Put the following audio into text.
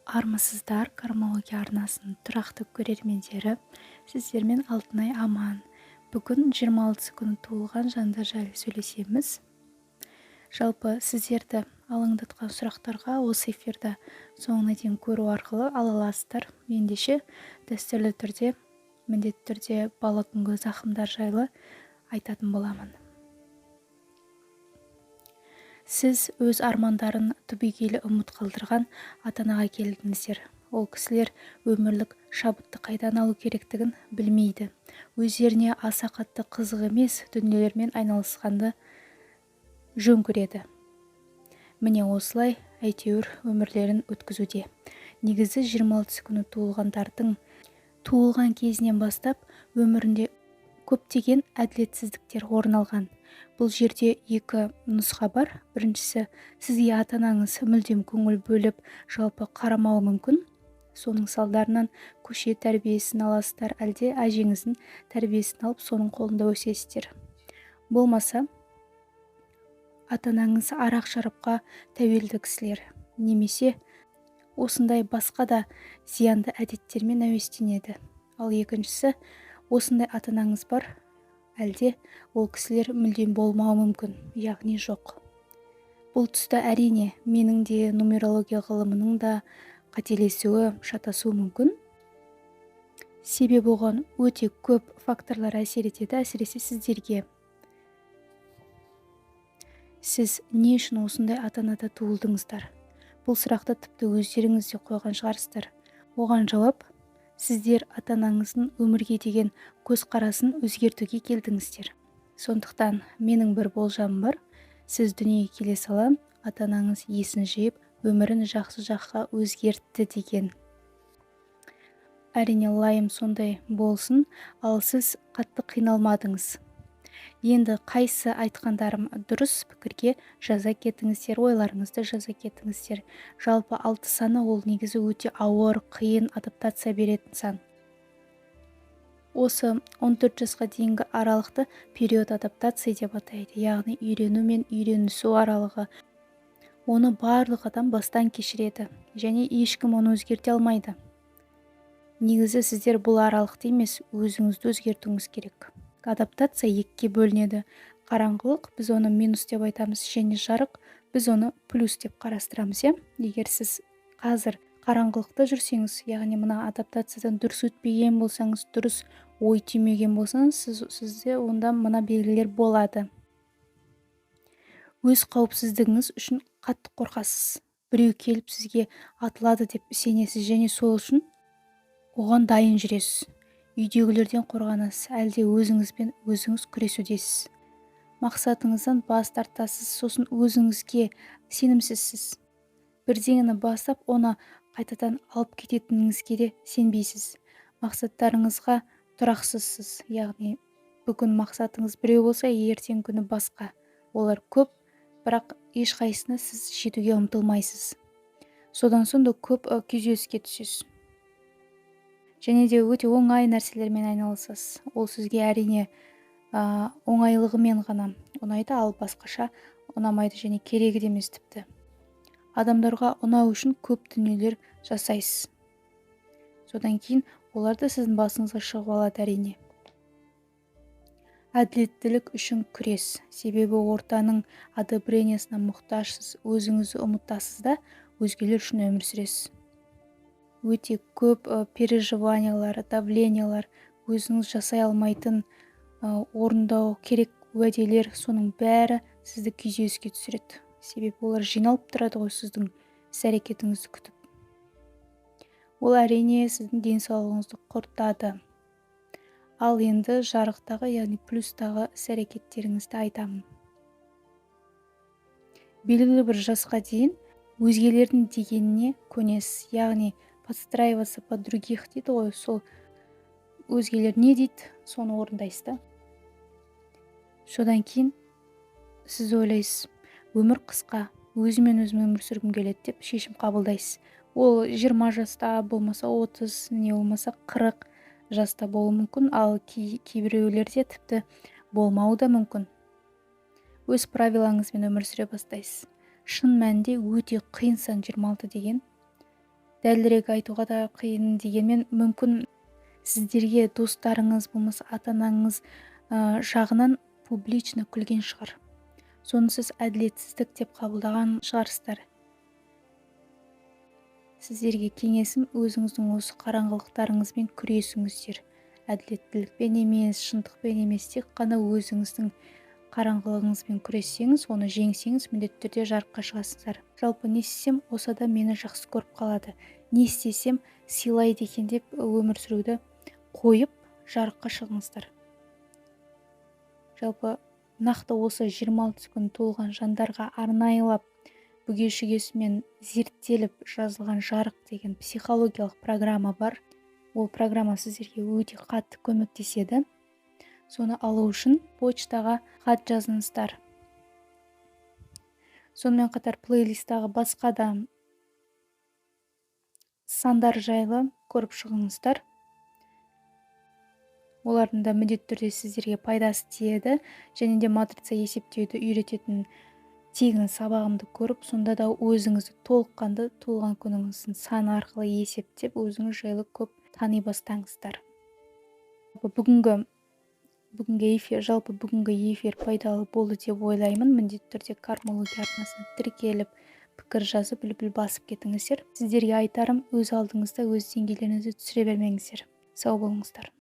Армысыздар, Кармология арнасының тұрақты көрермендері! Сіздермен Алтынай Аман. Бүгін 26 күні туылған жандар жайлы сөйлесеміз. Жалпы, сіздерді алаңдатқан сұрақтарға осы эфирді соңына дейін көру арқылы ала аласыздар. Ендеше, дәстүрлі түрде, міндетті түрде бала күнгі зақымдар жайлы айтатын боламын. Сіз өз армандарын түбегейлі ұмыт қалдырған ата анаға келдіңіздер. Ол кісілер өмірлік шабытты қайдан алу керектігін білмейді, өздеріне аса қатты қызық емес дүниелермен айналысқанды жөн көреді. Міне, осылай әйтеуір өмірлерін өткізуде. Негізі, 26 күні туылғандардың туылған кезінен бастап өмірінде көптеген әділетсіздіктер орын алған. Бұл жерде екі нұсқа бар. Біріншісі: сізге ата анаңыз мүлдем көңіл бөліп, жалпы қарамауы мүмкін. Соның салдарынан көше тәрбиесін аласыздар, әлде әжеңіздің тәрбиесін алып, соның қолында өсесіздер. Болмаса ата анаңыз арақ шарапқа тәуелді кісілер немесе осындай басқа да зиянды әдеттермен әуестенеді. Ал екіншісі: осындай ата анаңыз бар, әлде ол кісілер мүлдем болмауы мүмкін, яғни жоқ. Бұл тұста, әрине, менің де, нумерология ғылымының да қателесуі, шатасуы мүмкін. Себебі оған өте көп факторлар әсер етеді, әсіресе сіздерге. Сіз не үшін осындай ата анада туылдыңыздар? Бұл сұрақты тіпті өздеріңіз де қойған шығарсыздар. Оған жауап: сіздер ата анаңыздың өмірге деген көзқарасын өзгертуге келдіңіздер. Сондықтан менің бір болжамым бар: сіз дүниеге келе сала ата анаңыз есін жиып, өмірін жақсы жаққа өзгертті деген. Әрине, лайым сондай болсын, ал сіз қатты қиналмадыңыз. Енді қайсы айтқандарым дұрыс, пікірге жаза кетіңіздер, ойларыңызды жаза кетіңіздер. Жалпы, 6 саны ол негізі өте ауыр, қиын адаптация беретін сан. Осы 14 жасқа дейінгі аралықты период адаптации деп атайды, яғни үйрену мен үйренісу аралығы. Оны барлық адам бастан кешіреді және ешкім оны өзгерте алмайды. Негізі, сіздер бұл аралықты емес, өзіңізді өзгертуіңіз керек. Адаптация екіге бөлінеді: қараңғылық, біз оны минус деп айтамыз, және жарық, біз оны плюс деп қарастырамыз, иә. Егер сіз қазір қараңғылықта жүрсеңіз, яғни мына адаптациядан дұрыс өтпеген болсаңыз, дұрыс ой түймеген болсаңыз, сізде онда мына белгілер болады. Өз қауіпсіздігіңіз үшін қатты қорқасыз. Біреу келіп сізге атылады деп сенесіз және сол үшін оған дайын жүресіз. Үйдегілерден қорғанасыз, әлде өзіңізбен өзіңіз күресудесіз. Мақсатыңыздан бас тартасыз, сосын өзіңізге сенімсізсіз. Бірдеңені бастап, оны қайтадан алып кететініңізге де сенбейсіз. Мақсаттарыңызға тұрақсызсыз, яғни бүгін мақсатыңыз біреу болса, ертеңгі күні басқа. Олар көп, бірақ ешқайсысына сіз жетуге ұмтылмайсыз. Содан соң да көп күйзеліске түсесіз және де өте оңай нәрселермен айналысасыз. Ол сізге, әрине, оңайлығымен ғана ұнайды, ал басқаша ұнамайды және керегі де емес. Тіпті адамдарға ұнау үшін көп дүниелер жасайсыз. Содан кейін олар да сіздің басыңызға шығып алады, әрине. Әділеттілік үшін күрес, себебі ортаның одобрение сіне мұқтажсыз. Өзіңізді ұмытасыз да, өзгелер үшін өмір сүресіз. Өте көп переживания лар, давления лар, өзіңіз жасай алмайтын, орындау керек уәделер, соның бәрі сізді күйзеліске түсіреді. Себебі олар жиналып тұрады ғой сіздің іс әрекетіңізді күтіп. Ол, әрине, сіздің денсаулығыңызды құртады. Ал енді жарықтағы, яғни плюстағы іс әрекеттеріңізді айтамын. Белгілі бір жасқа дейін өзгелердің дегеніне көнесіз, яғни подстраиваться под других дейді ғой. Сол өзгелер не дейді, соны орындайсыз да. Содан кейін сіз ойлайсыз: өмір қысқа, өзімен өзім өмір сүргім келеді деп шешім қабылдайсыз. Ол 20 жаста болмаса, 30, не болмаса 40 жаста болуы мүмкін, ал кейбіреулерде тіпті болмауы да мүмкін. Өз правила ңызбен өмір сүре бастайсыз. Шын мәнінде, өте қиын сан 26 деген. Дәлірек айтуға да қиын дегенмен, мүмкін, сіздерге достарыңыз болмаса ата-анаңыз жағынан публично күлген шығар. Соны сіз әділетсіздік деп қабылдаған шығарсыздар. Сіздерге кеңесім: өзіңіздің осы қараңғылықтарыңызбен күресіңіздер. Әділеттілікпен емес, шындықпен емес, тек қана өзіңіздің қараңғылығыңызбен күрессеңіз, оны жеңсеңіз, міндетті түрде жарыққа шығасыздар. Жалпы, не істесем, осы адам мені жақсы көріп қалады, не істесем, сыйлайды екен деп өмір сүруді қойып, жарыққа шығыңыздар. Жалпы, нақты осы 26 күн толған жандарға арнайылап, бүге шүгесімен зерттеліп жазылған «Жарық» деген психологиялық программа бар. Ол программа сіздерге өте қатты көмектеседі. Соны алу үшін почтаға хат жазыңыздар. Сонымен қатар плейлисттағы басқа да сандар жайлы көріп шығыңыздар. Олардың да міндетті түрде сіздерге пайдасы тиеді. Және де матрица есептеуді үйрететін тегін сабағымды көріп, сонда да өзіңізді толыққанды туылған күніңіздің саны арқылы есептеп, өзіңіз жайлы көп тани бастаңыздар. Жалпы, бүгінгі эфир пайдалы болды деп ойлаймын. Міндетті түрде Кармология арнасына тіркеліп, пікір жазып, лүпіл басып кетіңіздер. Сіздерге айтарым: өз алдыңызда өз деңгейлеріңізді түсіре бермеңіздер. Сау болыңыздар.